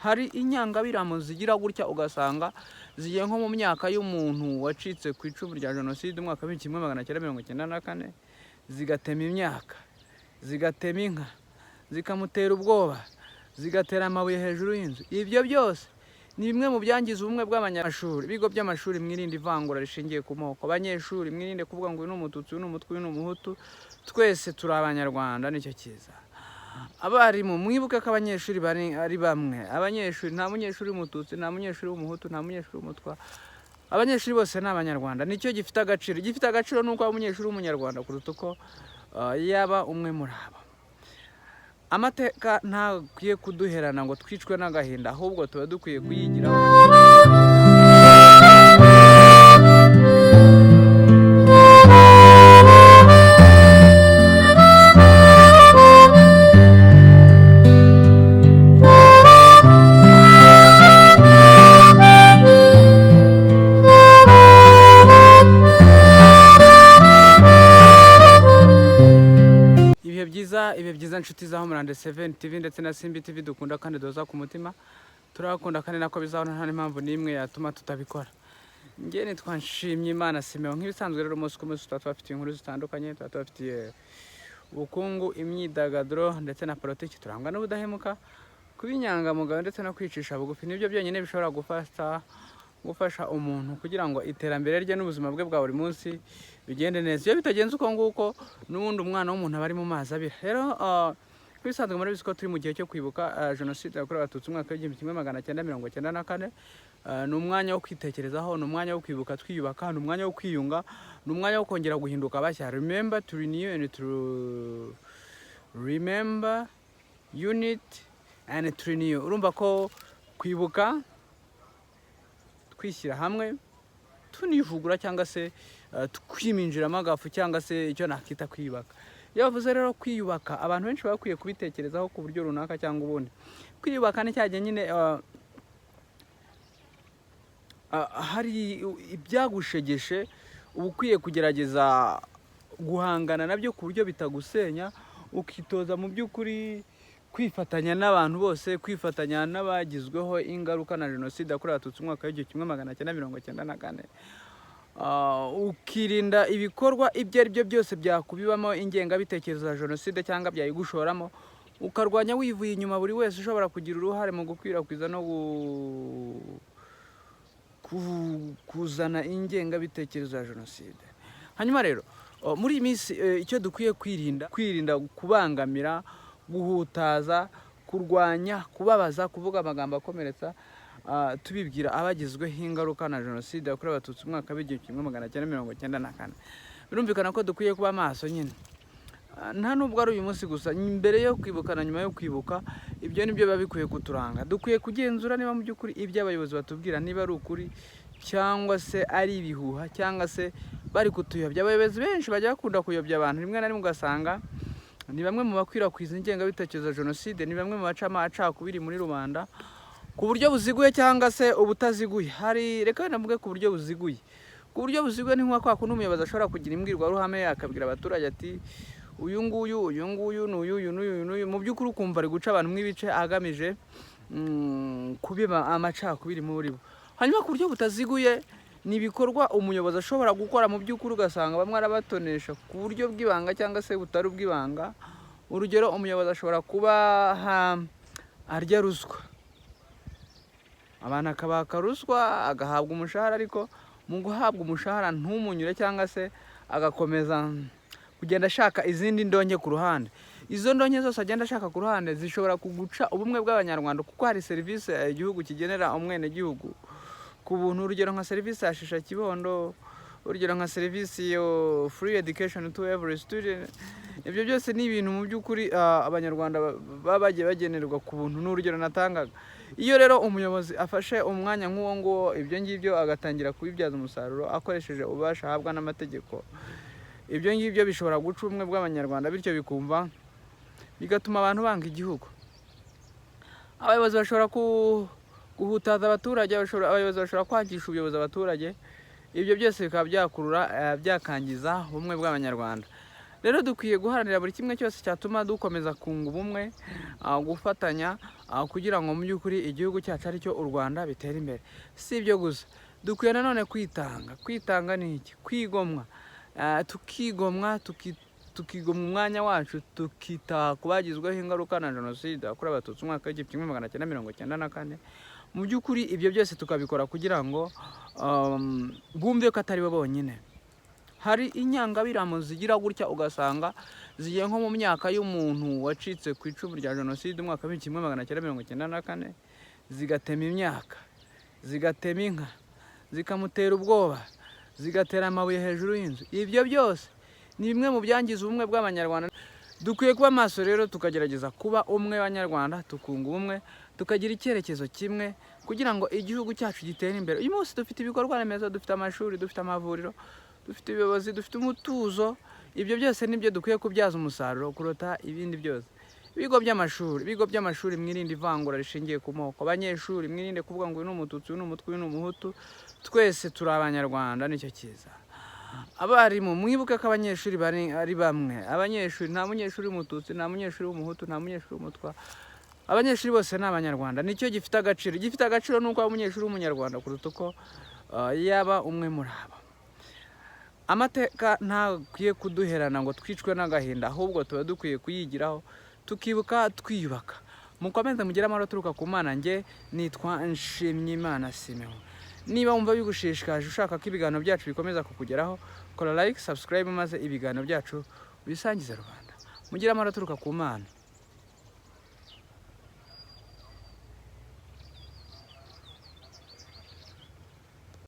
Hari inyangabirama zigira gutya, ugasanga zigiye nko mu myaka y'umuntu wacitse ku icumu rya jenoside umwaka w'1994, zigatema imyaka, zigatema inka, zikamutera ubwoba, zigatera amabuye hejuru y'inzu. Ibyo byose ni bimwe mu byangiza ubumwe bw'abanyashuri. Ibigo by'amashuri, mwirinde ivangura rishingiye ku moko. Abanyeshuri, mwirinde kuvuga ngo uyu ni Umututsi, uyu ni Umutwa, uyu ni Umuhutu. Twese turi Abanyarwanda, nicyo cyiza. Abarimu, mwibuke ko abanyeshuri bari ari bamwe. Abanyeshuri, nta munyeshuri w'Umututsi, nta munyeshuri w'Umuhutu, nta munyeshuri w'Umutwa. Abanyeshuri bose ni Abanyarwanda. Nicyo gifite agaciro. Gifite agaciro ni uko waba umunyeshuri w'Umunyarwanda kuruta uko yaba umwe muri abo. Amateka ntakwiye kuduherana ngo twicwe n'agahinda, ahubwo tuba dukwiye kuyigiraho. Ibihe byiza, ibihe byiza, inshuti za Homeland 7 TV ndetse na Simbi TV dukunda kandi duhoza ku mutima. Turabakunda kandi nako bizahora, nta n'impamvu n'imwe yatuma tutabikora. Njye nitwa Nshimyimana Simeon. Nk'ibisanzwe rero, umunsi ku munsi tuba tubafitiye inkuru zitandukanye, tuba tubafitiye ubukungu, imyidagaduro ndetse na politiki. Turangwa n'ubudahemuka, kuba inyangamugayo ndetse no kwicisha bugufi. Nibyo byonyine bishobora gufasha umuntu kugira ngo iterambere rye n'ubuzima bwe bwa buri munsi bigende neza. Iyo bitagenze uko nguko, n'ubundi umwana w'umuntu aba ari mu mazi abira. Rero nk'ibisanzwe, murabizi ko turi mu gihe cyo kwibuka jenoside yakorewe Abatutsi umwaka w'1994. Ni umwanya wo kwitekerezaho, ni umwanya wo kwibuka twiyubaka, ni umwanya wo kwiyunga, ni umwanya wo kongera guhinduka bashya. Remember to renew and to remember, unit and to renew. Urumva ko kwibuka twishyira hamwe, tunivugura, cyangwa se twiminjiramo agafu, cyangwa se icyo nakita kwiyubaka. Iyo bavuze rero kwiyubaka, abantu benshi baba bakwiye kubitekerezaho ku buryo runaka cyangwa ubundi. Kwiyubaka ni cya gihe nyine hari ibyagushegeshe, uba ukwiye kugerageza guhangana nabyo ku buryo bitagusenya, ukitoza mu by'ukuri kwifatanya n'abantu bose, kwifatanya n'abagizweho ingaruka na jenoside yakorewe Abatutsi umwaka w'1994. Ukirinda ibikorwa ibyo ari byo byose byakubibamo ingengabitekerezo ya jenoside cyangwa byayigushoramo, ukarwanya wivuye inyuma buri wese ushobora kugira uruhare mu gukwirakwiza no kuzana ingengabitekerezo ya jenoside. Hanyuma rero muri iyi minsi icyo dukwiye kwirinda, kwirinda kubangamira, guhutaza, kurwanya, kubabaza, kuvuga amagambo akomeretsa, tubibwira abagizweho ingaruka na jenoside yakorewe Abatutsi umwaka w'1994. Birumvikana ko dukwiye kuba maso nyine. Nta nubwo ari uyu munsi gusa, mbere yo kwibuka na nyuma yo kwibuka, ibyo nibyo biba bikwiye kuturanga. Dukwiye kugenzura niba mu by'ukuri ibyo abayobozi batubwira niba ari ukuri, cyangwa se ari ibihuha, cyangwa se bari kutuyobya. Abayobozi benshi bajya bakunda kuyobya abantu, rimwe na rimwe ugasanga ni bamwe mu bakwirakwiza ingengabitekerezo ya jenoside, ni bamwe mu baca amacakubiri muri rubanda ku buryo buziguye cyangwa se ubutaziguye. Hari, reka wenda mvuge ku buryo buziguye. Ku buryo buziguye ni nka kwa kundi umuyobozi ashobora kugira imbwirwaruhame, akabwira abaturage ati: "Uyu nguyu, uyu nguyu ni uyu, uyu n'uyu n'uyu." Mu by'ukuri ukumva ari guca abantu mw'ibice, agamije kubiba amacakubiri muri bo. Hanyuma ku buryo butaziguye ni ibikorwa umuyobozi ashobora gukora, mu by'ukuri ugasanga bamwe arabatonesha ku buryo bw'ibanga cyangwa se butari ubw'ibanga. Urugero, umuyobozi ashobora kuba arya ruswa, abantu akabaka ruswa, agahabwa umushahara, ariko mu guhabwa umushahara ntumunyure, cyangwa se agakomeza kugenda ashaka izindi ndonke ku ruhande. Izo ndonke zose agenda ashaka ku ruhande zishobora kuguca ubumwe bw'Abanyarwanda, kuko hari serivisi igihugu kigenera umwenegihugu ku buntu. Urugero nka serivisi ya Shisha Kibondo, urugero nka serivisi yo free education to every student. Ibyo byose ni ibintu mu by'ukuri Abanyarwanda baba bagiye bagenerwa ku buntu. Ni urugero natangaga. Iyo rero umuyobozi afashe umwanya nk'uwo nguwo, ibyo ngibyo agatangira kubibyaza umusaruro akoresheje ububasha ahabwa n'amategeko, ibyo ngibyo bishobora guca ubumwe bw'Abanyarwanda, bityo bikumva bigatuma abantu banga igihugu. Abayobozi bashobora guhutaza abaturage, abayobozi bashobora kwangisha ubuyobozi abaturage. Ibyo byose bikaba byakurura, byakangiza ubumwe bw'Abanyarwanda. Rero dukwiye guharanira buri kimwe cyose cyatuma dukomeza kunga ubumwe, gufatanya, kugira ngo mu by'ukuri igihugu cyacu, aricyo u Rwanda, bitere imbere. Si ibyo gusa, dukwiye nanone kwitanga. Kwitanga ni iki? Kwigomwa. Tukigomwa umwanya wacu, tukita ku bagizweho ingaruka na Jenoside yakorewe Abatutsi umwaka w'1994. Mu by'ukuri ibyo byose tukabikora kugira ngo bumve ko atari bo bonyine. Hari inyangabiramo zigira gutya, ugasanga zigiye nko mu myaka y'umuntu wacitse ku icumu rya jenoside umwaka w'1994, zigatema imyaka, zigatema inka, zikamutera ubwoba, zigatera amabuye hejuru y'inzu. Ibyo byose ni bimwe mu byangiza ubumwe bw'Abanyarwanda. Dukwiye kuba maso rero, tukagerageza kuba umwe Banyarwanda, tukunga ubumwe, tukagira icyerekezo kimwe kugira ngo igihugu cyacu gitere imbere. Uyu munsi dufite ibikorwa remezo, dufite amashuri, dufite amavuriro, dufite ubuyobozi, dufite umutuzo. Ibyo byose nibyo dukwiye kubyaza umusaruro kuruta ibindi byose. Ibigo by'amashuri, mwirinde ivangura rishingiye ku moko. Abanyeshuri, mwirinde kuvuga ngo uyu ni Umututsi, uyu ni Umutwa, uyu ni Umuhutu. Twese turi Abanyarwanda, nicyo cyiza. Abarimu, mwibuke ko abanyeshuri bari ari bamwe. Abanyeshuri, nta munyeshuri w'Umututsi, nta munyeshuri w'Umuhutu, nta munyeshuri w'Umutwa. Abanyeshuri bose ni Abanyarwanda. Nicyo gifite agaciro. Gifite agaciro ni uko waba umunyeshuri w'Umunyarwanda kuruta uko yaba umwe muri abo. Amateka ntakwiye kuduherana ngo twicwe n'agahinda, ahubwo tuba dukwiye kuyigiraho, tukibuka, twiyubaka. Mukomeze mugire amahoro aturuka ku Mana. Njye nitwa Nshimyimana Simeon. Niba wumva bigushishikaje, ushaka ko ibiganiro byacu bikomeza kukugeraho, kora like, subscribe, maze ibiganiro byacu bisangize rubanda. Mugire amahoro aturuka ku Mana.